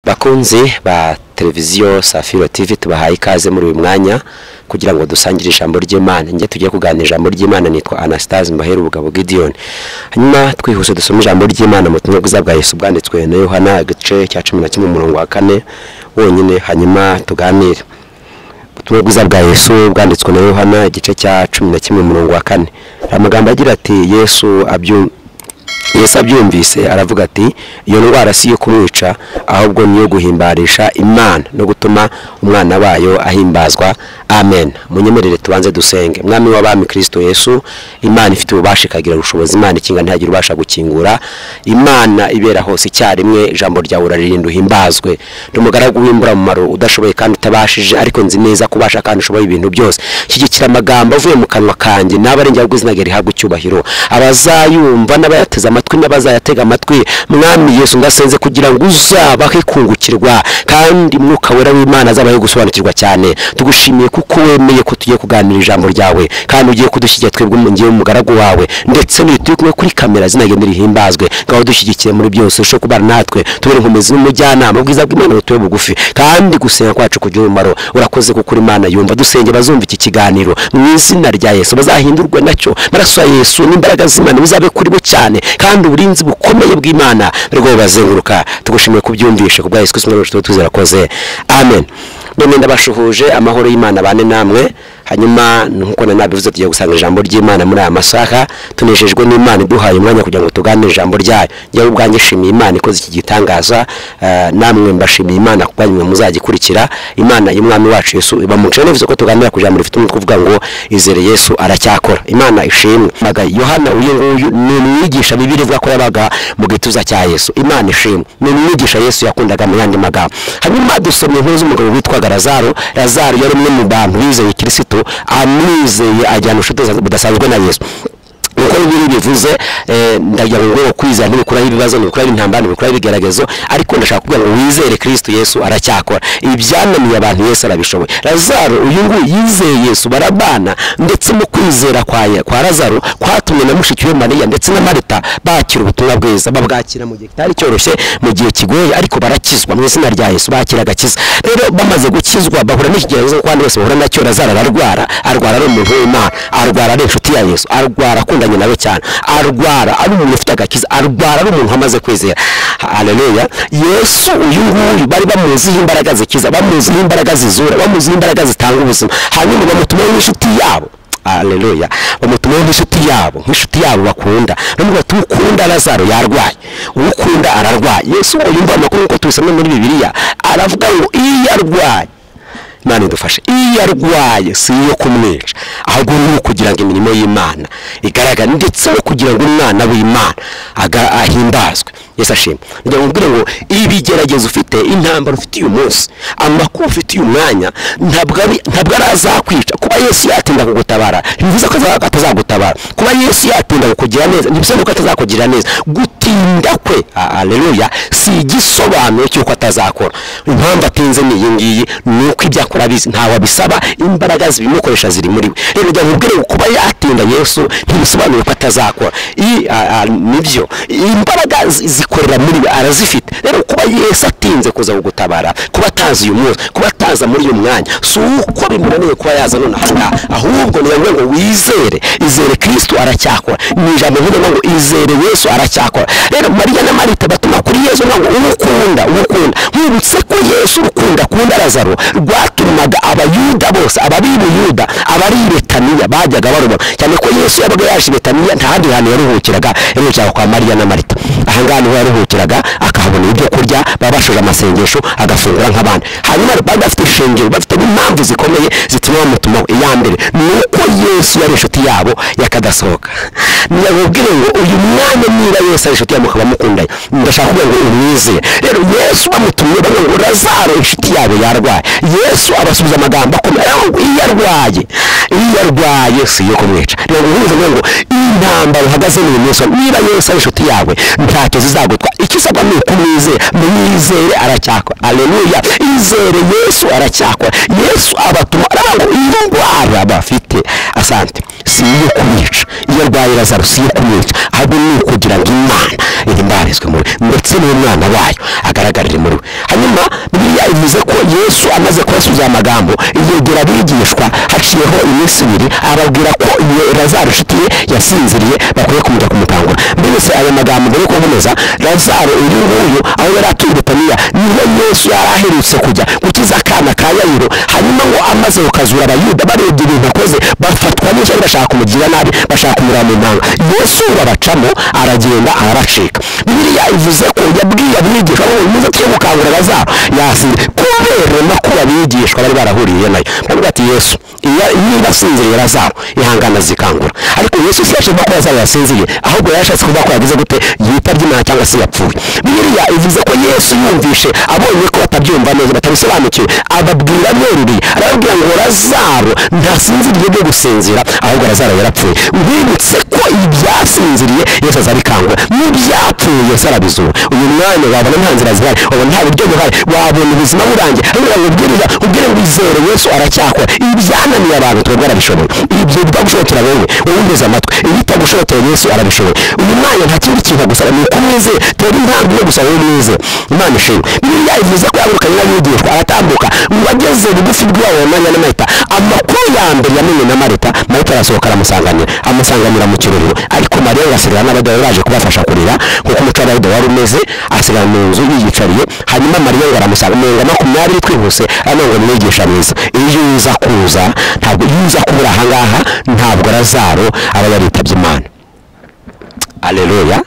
Bakunzi ba televiziyo Safiro TV, tubahaye ikaze muri uyu mwanya kugira ngo dusangire ijambo ry'Imana. Njye tugiye kuganira ijambo ry'Imana nitwa Anastase Mbahera Ubugabo Gideon. Hanyuma twihuse dusome ijambo ry'Imana mu butumwa bwiza bwa Yesu bwanditswe na Yohana igice cya 11 umurongo wa 4 wonyine, hanyuma tuganire. Ubutumwa bwiza bwa Yesu bwanditswe na Yohana igice cya 11 umurongo wa 4. Amagambo agira ati Yesu abyumvise aravuga ati iyo ndwara si iyo kumwica, ahubwo niyo guhimbarisha Imana no gutuma umwana wayo ahimbazwa. Amen. Munyemerere tubanze dusenge. Mwami w'abami Kristo Yesu, Imana ifite ububasha ikagira ubushobozi, Imana ikinga ntihagira ubasha gukingura, Imana ibera hose icyarimwe, ijambo ryawe urarinda uhimbazwe. Ndi umugaragu w'imburamumaro udashoboye kandi utabashije, ariko nzi neza kubasha kandi ushoboye ibintu byose. Shyigikira amagambo avuye mu kanwa kanjye, n'abarengera ubw'izina ryawe rihabwe icyubahiro, abazayumva n'abayateze amatwi n'abazayatega amatwi. Mwami Yesu, ndasenze kugira ngo uzabahe kungukirwa, kandi Mwuka Wera w'Imana azabahe gusobanukirwa cyane. Tugushimiye kuko wemeye ko tugiye kuganira ijambo ryawe, kandi ugiye kudushyigikira twebwe ngiye umugaragu wawe, ndetse n'ituri kumwe kuri kamera zinagenda rihimbazwe. Ngaho dushyigikiye muri byose, usho kubana natwe, tubere inkomezi n'umujyanama, ubwiza bw'Imana butube bugufi, kandi gusenga kwacu kugira umumaro. Urakoze kuko uri Imana yumva. Dusenge bazumva iki kiganiro mu izina rya Yesu, bazahindurwe nacyo. Maraso ya Yesu n'imbaraga z'Imana bizabe kuri bo cyane, kandi uburinzi bukomeye bw'Imana bwo bazenguruka. Tugushimiye kubyumvishe kubwa Yesu Kristo mwami tuzerakoze. Amen. None ndabashuhuje, amahoro y'Imana bane namwe. Hanyuma nkuko nabivuze tugiye gusanga ijambo ry'Imana muri aya masaha. Tunejejwe n'Imana iduhaye umwanya kugira ngo tuganire ijambo ryayo. Njyewe ubwanjye shimiye Imana ikoze iki gitangaza, namwe mbashimiye Imana kuko nyuma muzagikurikira. Imana y'Umwami wacu Yesu ibamuce. Navuze ko tuganira ku ijambo rifite umutwe uvuga ngo izere Yesu aracyakora. Imana ishimwe. Yohana uyu nguyu ni umwigisha Bibiliya ivuga ko yabaga mu gituza cya Yesu. Imana ishimwe. Ni umwigisha Yesu yakundaga mu yandi magambo. Hanyuma dusomye inkuru z'umugabo witwaga Lazaro. Lazaro yari umwe mu bantu bizeye Kristo, amwizeye ajyana ubucuti budasanzwe na Yesu. Uko Bibiliya bivuze, ndagira ngo kwizera ntibikuraho ibibazo, ntibikuraho intambara, ntibikuraho ibigeragezo, ariko ndashaka kuvuga ngo wizere Kristo Yesu aracyakora. Ibyananiye abantu Yesu arabishoboye. Lazaro uyu nguyu yizeye Yesu barabana, ndetse mu kwizera kwa Lazaro kwatumye na mushiki we Mariya ndetse na Marita bakira ubutumwa bwiza, babwakira mu gihe kitari cyoroshye, mu gihe kigoye, ariko barakizwa mu izina rya Yesu, bakira agakiza. Rero bamaze gukizwa bahura n'ikigeragezo kuko abandi bose bahura nacyo. Lazaro ararwara, arwara ari umuntu w'Imana, arwara ari inshuti ya Yesu, arwara akundanye nawe cyane, arwara ari umuntu ufite agakiza, arwara ari umuntu amaze kwizera. Haleluya. Yesu uyu nguyu bari bamuziho imbaraga zikiza, bamuziho imbaraga zizura, bamuziho imbaraga zitanga ubuzima. Hanyuma bamutumaho n'inshuti yabo. Haleluya. Bamutumaho n'inshuti yabo, nk'inshuti yabo bakunda. Bamubwira ati ukunda Lazaro yarwaye, ukunda ararwaye. Yesu yumva amakuru uko tubisoma muri Bibiliya, aravuga ngo iyo arwaye, Imana idufashe, iyo arwaye si iyo kumwica, ahubwo ni ukugira ngo imirimo y'Imana igaragare, ndetse no kugira ngo umwana w'Imana ahimbazwe. Yesu ashimwe. Ndagira ngo mbwire ngo ibigeragezo ufite, intambara ufite uyu munsi, amakuru ufite uyu mwanya, ntabwo arazakwica. Kuba Yesu yatinda kugutabara ntibivuze ko atazagutabara. Kuba Yesu yatinda kukugira neza ntibivuze ko atazakugira neza. Gutinda kwe, haleluya, si igisobanuro cy'uko atazakora. Impamvu atinze ni iyi ngiyi, ni uko ibyo akora abizi, ntawe abisaba, imbaraga zibimukoresha ziri muri we. Rero ndagira ngo mbwire ngo kuba yatinda Yesu ntibisobanura ko atazakora. Nibyo, imbaraga zikorera muri we arazifite. Rero kuba Yesu atinze kuza kugutabara, kuba atazi uyu munsi, kuba ataza muri uyu mwanya, si uko bimunaniye kuba yaza none aha, ahubwo ni ngombwa ngo wizere, izere Kristo aracyakora. Ni ijambo rivuga ngo izere Yesu aracyakora. Rero Mariya na Marita batuma kuri Yesu ngo ukunda, ukunda. Mwibutse ko Yesu ukunda akunda Lazaro rwatumaga Abayuda bose, abari i Buyuda, abari i Betaniya bajyaga baruba, cyane ko Yesu yabaga yaje i Betaniya nta handi hantu yaruhukiraga, yaruhukiraga kwa Mariya na Marita. Aha ngaha niho yaruhukiraga, akahabona ibyo kurya, baba bashoje amasengesho, agafungura nk'abandi. Hanyuma bari bafite ishengero, bafite n'impamvu zikomeye zituma bamutumaho. Iya mbere ni uko Yesu yari inshuti yabo yakadasohoka. Niyababwire ngo uyu mwanya niba Yesu ari inshuti yabo mukaba mukundanye, ndashaka kuvuga ngo umwizere. Rero Yesu bamutumye bavuga ngo Lazaro inshuti yabo yarwaye. Yesu abasubiza amagambo akomeye, ngo iyo arwaye, iyo arwaye si iyo kumwica. Rero ngo intambara uhagaze mu munsi, niba Yesu ari inshuti yawe ntacyo zizaguha. yagutwa. Icyo usabwa ni ukumwizera, mwizere aracyakora. Haleluya, izere Yesu aracyakora. Yesu abatuma ngo iyo ndwara bafite, asante, si iyo kumwica, iyo arwaye Lazaro si iyo kumwica, ahubwo ni ukugira ngo Imana ihimbarizwe muri ndetse n'umwana wayo agaragarire muri we. Hanyuma Bibiliya ivuze ko Yesu amaze kubasubiza amagambo yegera abigishwa haciyeho iminsi ibiri, ababwira ko Lazaro inshuti ye yasinziriye, bakwiye kumujya kumukangura. Mbese aya magambo mbere yo kukomeza, Lazaro uyu nguyu aho yari atuye Betaniya niho Yesu yari aherutse kujya gukiza akana ka Yayiro. Hanyuma ngo amaze kukazura, Abayuda barebye ibintu akoze bafatwa n'ishyari, bashaka kumugira nabi, bashaka kumurira mu mpanga. Yesu babacamo aragenda arabacika. Bibiliya ivuze ko yabwiye abigishwa ngo muze tujye gukangura Lazaro yasinziriye, kubera ko abigishwa bari barahuriye nayo. Baravuga ati Yesu niba asinziriye Lazaro ihangana zikangura. Ariko Yesu si yashatse kuvuga ko Lazaro yasinziriye, ahubwo yashatse kuvuga ko yagize gute, yitabye Imana cyangwa se yapfuye. Bibiliya ivuze ko Yesu yumvishe abonye ko batabyumva neza, batabisobanukiwe, ababwira beruriye, arababwira ngo Lazaro ntasinziriye byo gusinzira, ahubwo Lazaro yarapfuye. Wibutse ko ibyasinziriye Yesu azabikangura, n'ibyapfuye Yesu arabizura. Uyu mwanya wabona nta nzira zihari, wabona nta buryo buhari, wabona ubuzima burangiye, ariko ubwire ngo izere Yesu aracyakora. Ibyananiye abantu twebwe arabishoboye, ibyo bitagushobokera wowe wumvise amatwi, ibitagushobokera Yesu arabishoboye. Uyu mwanya nta kindi kintu agusaba ni ukumwizera, tera intambwe yo gusaba umwizera. Imana ishimwe. Bibiliya ivuze ko yahagurukanye n'abigishwa aratambuka, ngo ageze bugufi bw'iwabo na Marita. Amakuru ya mbere yamenye na Marita, Marita arasohoka aramusanganira, amusanganira mu kirorero. Ariko Mariya asigara n'abadamu baje kubafasha kurira, kuko umuco w'Abayuda wari umeze, asigara mu nzu yiyicariye. Hanyuma Mariya ngo aramusanga mu 20 twihuse, hano ngo mwigisha mwiza, iyo uza kuza ntabwo iyo uza kubura ahangaha ntabwo Lazaro aba yaritabye Imana. Haleluya.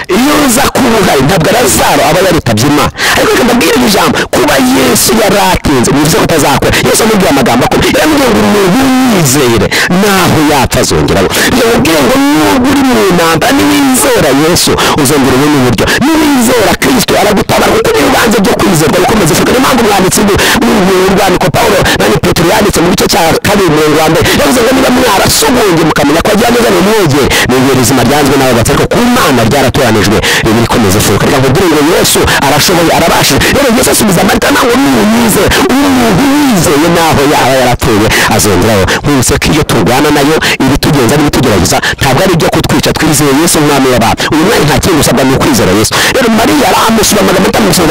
Iyo uza kuba ntabwo Lazaro aba yaritabye Imana. Ariko reka mbabwire iri jambo, kuba Yesu yaratinze bivuze ko atazakora. Yesu amubwiye amagambo akomeye, yaramubwiye ngo umuntu wizere naho yapfa azongeraho. Yamubwiye ngo nubwo uri mu ntambara niwizera Yesu uzongera ubone uburyo, niwizera Kristo aragutabara, kuko n'ibibanza byo kwizerwa bikomeza ifuka. Niyo mpamvu umwanditsi w'urwandiko Paulo na Petero yanditse mu gice cya 2 umurongo wa 1, yavuze ngo niba mwarasogongeye mukamenya ko agira neza nimwegere, ni ubuzima ryanzwe n'ababatsi, ariko ku Mana ryaratoranijwe rikomeza ifuka. Reka nkubwire ngo Yesu arashoboye, arabashije. Rero Yesu asubiza Marita nawe nimwizere, umuntu wizeye naho yaba yarapfuye azongeraho. Nkwibutse ko iyo turwana nayo ibitugenza n'ibitugerageza ntabwo ari ibyo kutwica, twizeye Yesu umwami w'abantu. Uyu mwanya nta kindi usabwa ni ukwizera Yesu. Rero Mariya aramusubiza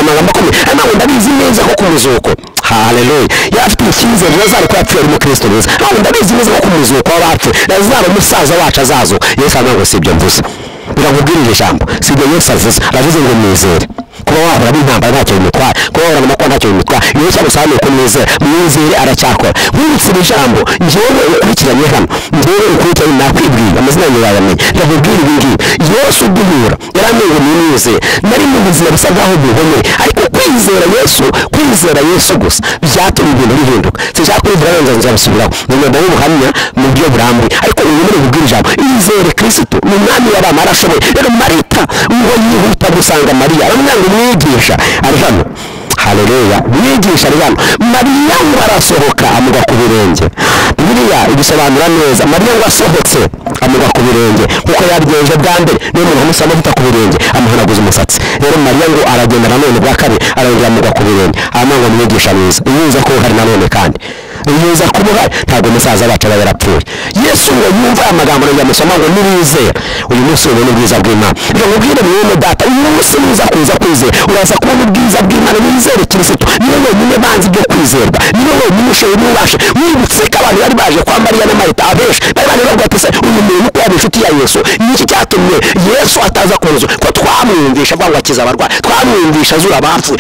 amagambo akomeye, nawe ndabizi neza ko ku muzuko, haleluya, yari afite icyizere Lazaro ko yapfuye ari umukristo mwiza. Nawe ndabizi neza ko ku muzuko w'abapfuye Lazaro umusaza wacu azazuka. Yesu aravuga ngo si ibyo mvuze, birakubwira iri jambo, si ibyo Yesu avuze, aravuze ngo mwizere. Kuba wahura n'intambara ntacyo bimutwara, kuba wahura n'amakuba ntacyo bimutwara, iyo cyangwa usaba ni ukumwizera, mwizere aracyakora. Mwibutse iri jambo, njyewe ukurikiranye hano, njyewe ukurikiranye nakwibwiye, amazina yanjye wayamenye, ndakubwira ibi ngibi. Yesu duhura yarambwiye ngo nimwizere, nari mu buzima busa nkaho buhomeye, ariko kwizera Yesu, kwizera Yesu gusa byatumye ibintu bihinduka. Sinshaka kubivuga neza nzabisubiraho, ni ubuhamya mu buryo burambuye, ariko uyu muri kubwira ijambo, izere Kristo ni umwami w'abana arashoboye. Rero Marita ngo yihuta gusanga Mariya, aramubwira ngo mwigisha ari hano. Haleluya, mwigisha ari hano. Mariya ngo arasohoka amugwa ku birenge. Bibiliya ibisobanura neza, Mariya ngo asohotse amugwa ku birenge, kuko yabigenje bwa mbere, niyo muntu amusaba amavuta ku birenge amuhanaguza umusatsi. Rero Mariya ngo aragenda nanone bwa kabiri arongera amugwa ku birenge, aramubwira ngo mwigisha mwiza, iyo uza kuba uhari nanone kandi iyo uza kuba uhari ntabwo umusaza wacu aba yarapfuye. Yesu ngo yumva aya magambo yamusoma ngo niwizera uyu munsi ubone ubwiza bw'Imana. Reka nkubwire mwene data, uyu munsi nuza kuza kwizera uraza kubona ubwiza bw'Imana. Wizere Kristo, niwe wenyine banzi byo kwizerwa, niwe wenyine ushoboye n'ubasha. Wibutse ko abantu bari baje kwa Mariya na Marita abenshi bari bari bavuga ati se uyu muntu ko yari inshuti ya Yesu, ni iki cyatumye Yesu ataza ku nzu? Ko twamwumvisha avuga ngo akiza abarwayi, twamwumvisha azura abapfuye,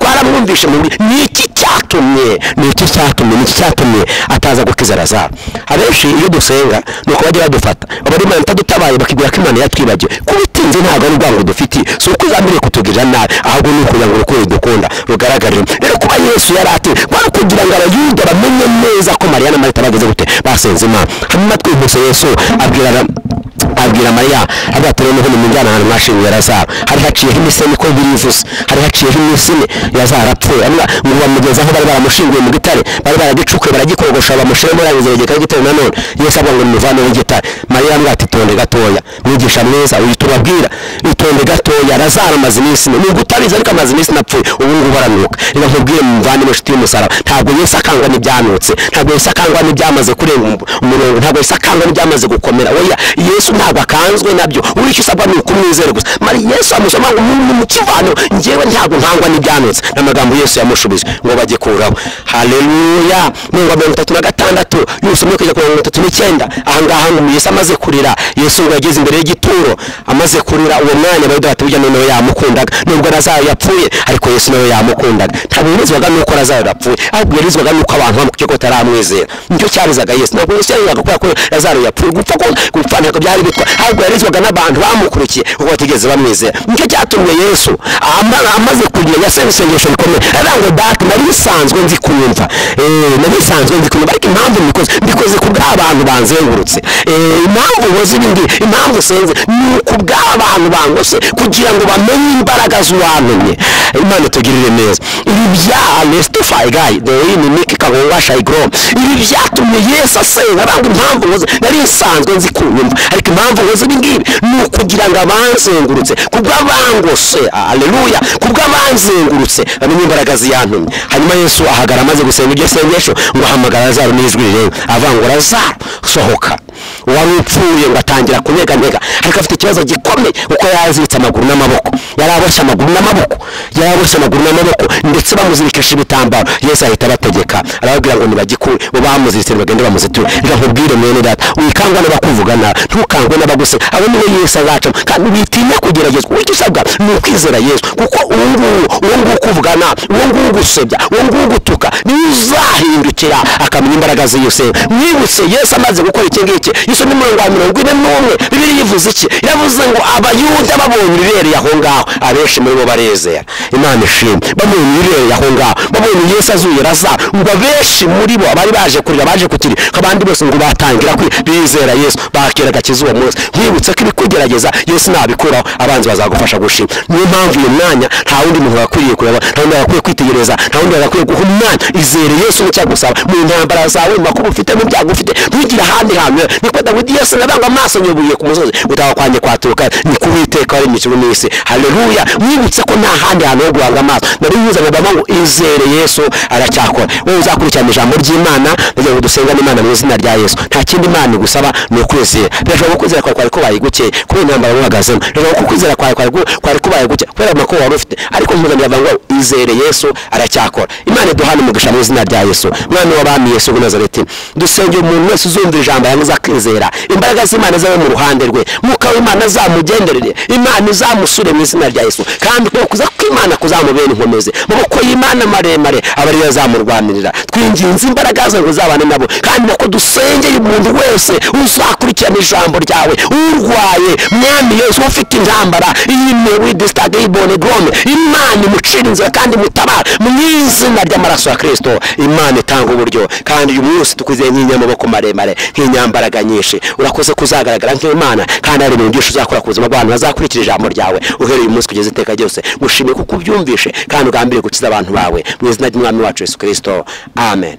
twaramwumvishe mu buryo, ni iki cyatumye, ni iki cyatumye, ni iki cyatumye ataza gukiza Lazaro? Abenshi iyo dusenga nuko bajya badufata abari Imana itadutabaye bakibwira ko Imana yatwibagiwe. Kubitinze ntabwo ari urwango dufitiye, si uko izambiriye kutugirira nabi, ahubwo ni ukugira ngo urukundo dukunda rugaragarire. Rero kuba Yesu yari ati kwari kugira ngo Abayuda bamenye neza ko Mariya na Marita bageze gute basenze Imana. Hanyuma twihuse Yesu Abwira Mariya ati noneho nimujyana ahantu mwashinguye Lazaro. Hari haciyeho iminsi niko birivuze, hari haciyeho iminsi ine Lazaro apfuye. Ngo bamugeza aho bari baramushinguye mu gitare, bari baragicukuye baragikorogosha bamushyiramo barangiza bageka igitare. Nanone Yesu avuga ngo nimuvaneho igitare. Mariya ati tonde gatoya, mwigisha mwiza uyu tubabwira, itonde gatoya, Lazaro amaze iminsi ine, nubwo utabizi ariko amaze iminsi napfuye, ubu ngubu aranuka. Reka nkubwire muvandimwe nshuti y'umusaraba, ntabwo Yesu akangwa n'ibyanutse, ntabwo Yesu akangwa n'ibyamaze kurenga umurongo, ntabwo Yesu akangwa n'ibyamaze gukomera. Oya, Yesu ntabwo akanzwe nabyo, uri icyo usabwa ni ukumwizera gusa. Mari Yesu amusoma ngo mu kivano, njyewe ntabwo nkangwa n'ibyanutse. N'amagambo Yesu yamushubije ngo bagikuraho. Haleluya. Mirongo 36 yusomye kujya ku 39, ahangaha ngo Yesu amaze kurira, Yesu ngo yageze imbere y'igituro amaze kurira. Uwo mwanya Abayuda bati burya noneho yamukundaga, nubwo Lazaro yapfuye ariko Yesu nawe yamukundaga. Ntabwo yarizwaga nuko Lazaro yapfuye, ahubwo yarizwaga nuko abantu bamukwiye ko bataramwizera. Nicyo cyarizaga Yesu. Ntabwo Yesu yarizwaga kubera ko Lazaro yapfuye, gupfa ntabwo byari bitwa, ahubwo yarizwaga n'abantu bamukurikiye kuko batigeze bamwizera. Nicyo cyatumye Yesu amaze kugira yasenze isengesho rikomeye, aravuga ngo Data, nari nsanzwe nzi kunyumva, nari nsanzwe nzi kunyumva, ariko impamvu mbikoze ku bw'abantu banzengurutse, impamvu nkoze ibi ngibi, impamvu senze ni ku bw'abantu bangose, kugira ngo bamenye imbaraga z'uwantumye. Imana itugirire neza. Ibi bya Lestify guy the in Nick Kagongwa Shaigro, ibi byatumye Yesu asenga avuga impamvu nkoze, nari nsanzwe nzi kunyumva, ariko impamvu nkoze ibi ngibi ni ukugira ngo abanzengurutse, kubw'abangose, haleluya, kubw'abanzengurutse bamenye imbaraga ziyantumye. Hanyuma Yesu ahagara amaze gusenga iryo sengesho, ngo ahamagara Lazaro n'ijwi rirenga, avuga ngo Lazaro sohoka. Wari upfuye ngo atangira kunyeganyega, ariko afite ikibazo gikomeye kuko yaraziritse amaguru n'amaboko, yaraboshye amaguru n'amaboko, yaraboshye amaguru n'amaboko, ndetse bamuzirikisha ibitambaro. Yesu ahita abategeka arababwira ngo nibagikure, bo bamuziritse bagende bamuziture. Reka nkubwire mwene data, wikangwa n'abakuvuga nabi, ntukangwe n'abaguse, abo nibo Yesu azacamo. Kandi witinya kugeragezwa, icyo usabwa ni ukwizera Yesu, kuko uwo nguwo ukuvuga nabi, uwo nguwo ugusebya, uwo nguwo ugutuka, niwe uzahindukira akamenya imbaraga z'Yesu. Mwibutse Yesu amaze gukora iki ngiki, Yesu ni murongo wa 41, Bibiliya ivuze iki? Iravuze ngo Abayuda babonye ibibereye aho ngaho, abenshi muri bo barezera. Imana ishimwe. Babonye ibibereye aho ngaho, babonye Yesu azuye Lazaro, ngo abenshi muri bo abari baje kurira, baje kukiri, abandi bose ngo batangira bizera Yesu, bakira agakiza uwo munsi. Mwibutse ko ibikugerageza Yesu nabikuraho, abanzi bazagufasha gushima. Niyo mpamvu uyu mwanya nta wundi muntu wakwiriye kureba, nta wundi wakwiye kwitegereza, nta wundi wakwiye guha umwanya. Izere Yesu nicyo agusaba mu ntambara zawe, mu makuba ufite, mu byago ufite, ntugire ahandi hantu. Niko Dawidi Yesu nabanga amaso nyubuye ku musozi, gutaha kwanjye kwaturuka ni ku Uwiteka waremye ijuru n'isi. Haleluya. Mwibutse ko nta handi hantu ho guhanga amaso. Nari nkuze ngo ngo izere Yesu aracyakora. Wowe uzakurikirana ijambo ry'Imana, kugira ngo dusengane Imana mu izina rya Yesu. Nta kindi Imana igusaba ni ukwizera. Birashoboka ko kwizera kwawe kwari kubaye guke kubera intambara uhagazemo, birashoboka ko kwizera kwawe kwari kubaye guke kubera amakuba wari ufite, ariko nkuzanira ngo izere Yesu aracyakora. Imana iduhane umugisha mu izina rya Yesu. Mwami w'abami Yesu w'i Nazareti, dusengeye umuntu wese uzumva ijambo yangiza akizera, imbaraga z'Imana zabe mu ruhande rwe, Mwuka w'Imana azamugenderere, Imana izamusure mu izina rya Yesu, kandi kuza kw'Imana kuzamubera inkomezi, maboko y'Imana maremare aba ariyo azamurwanirira. Twinginze imbaraga zawe ngo zabane nabo, kandi nako dusengeye umuntu wese uzakurikirana ijambo ryawe, urwaye, Mwami Yesu, ufite intambara iyi disitagibone gome, Imana imucira inzira kandi imutabara mu izina ry'amaraso ya Kristo. Imana itanga uburyo, kandi uyu munsi tukwizeye nk'inyamaboko maremare, nk'inyambaraga nyinshi. Urakoze kuzagaragara nk'Imana, kandi hari ibintu byinshi uzakora ku buzima bw'abantu bazakurikira ijambo ryawe uhereye uyu munsi kugeza iteka ryose. Ngushimiye kuko ubyumvishe kandi ugambiriye gukiza abantu bawe mu izina ry'Umwami wacu Yesu Kristo, amen.